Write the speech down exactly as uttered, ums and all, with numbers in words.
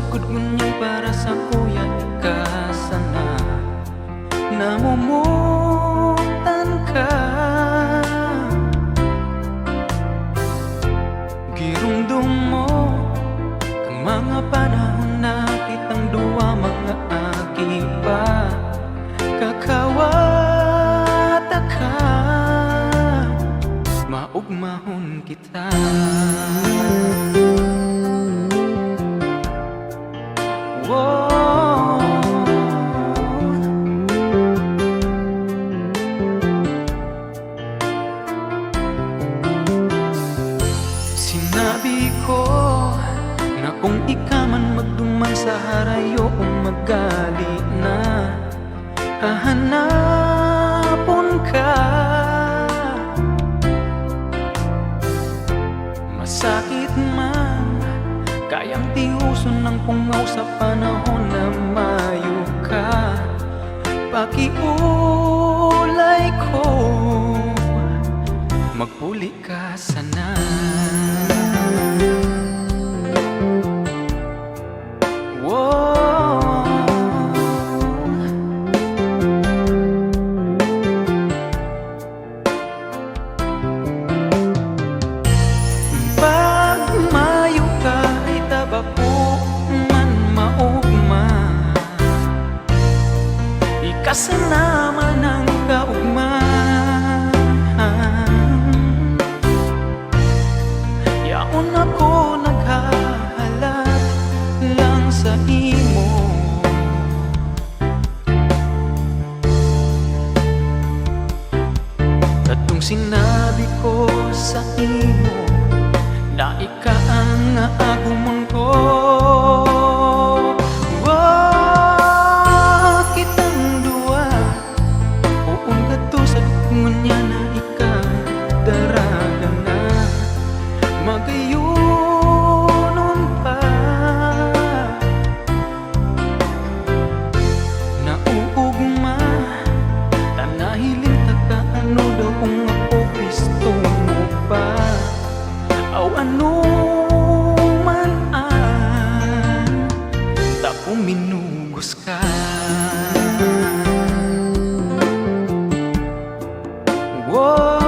Sugod ngunyan para sakuya ika sana, namumutan ka. Giromdom mo ang mga panahon na kitang duwa mga aki pa. Kakawata ka, maugmahon kita. Wow. Sinabi ko na kung ika man magduman sa harayo o magali na, hahanapon ka. Masakit man, kayang tiuson ang pungaw sa panahon na mayo ka. Pakiulay ko, magpuli ka sana. Wow. Pag mayo ka, ay tabako man maugma. Ika sana man ang kaugmahan. Yaon ako naghahalat lang sa imo. Kadtong sinabi ko sa imo na ika ang aagumon ko. Wa kitang duwa, poon kadto sa ngunyan na ika daraga na. Magayonon pa. Nauugma, ta nahiling ta ka, ano daw kung ako gusto mo pa? Aw ano man an tapo minugos ka. Wow.